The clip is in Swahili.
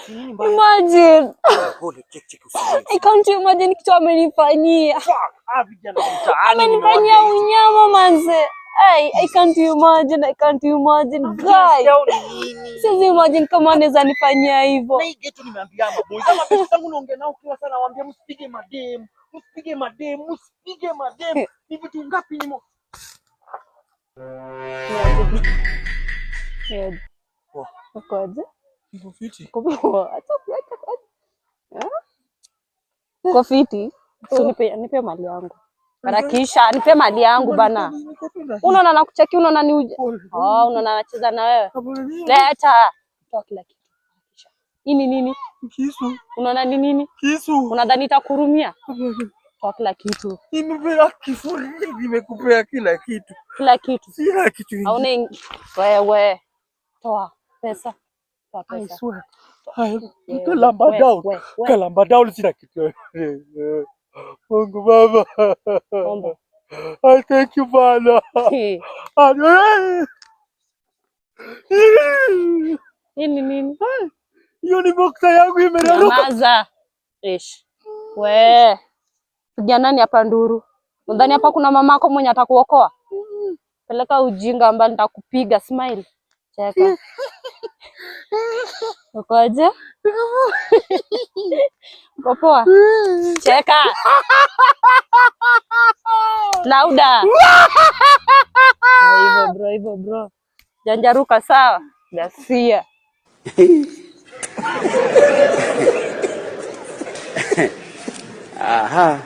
Imagine. I can't imagine kitu amenifanyia. Amenifanyia unyama manze. I can't imagine, I can't imagine. Guy. Siwezi imagine kama anaweza nifanyia hivyo. Na hii getu nimeambia maboys. Ama best zangu naongea nao kila sana, nawaambia msipige madem, msipige madem, msipige madem. Ni vitu ngapi nimo? Ukoje? Niko fiti. Uko poa? Acha acha acha. Uko fiti? So nipe mali yangu. Harakisha, nipe mali yangu bana. Unaona nakucheki, unaona ni oh, unaona nacheza na wewe. Leta. Toa kila kitu. Harakisha. Hii ni nini? Kisu. Unaona ni nini? Kisu. Unadhani itakurumia? Toa kila kitu. Nimepea kifuri, nimekupea kila kitu. Kila kitu. Sina kitu ingine. Hauna wewe. Toa pesa. Toa I pesa. swear. Kalamba down. Kalamba down sina kitu. Mungu Baba. Omba. I thank you Bwana. Hii ni nini? Hiyo ni boxer yangu imeraruka. Nyamaza. Ish. We. Piga nani hapa nduru? Unadhani hapa kuna mamako mwenye atakuokoa? Peleka ujinga mbali, nitakupiga. Smile. Cheka. Ukoje? Uko poa? Cheka. Lauda. Hivyo bro, hivyo bro. Janjaruka sawa? Gasia. Aha.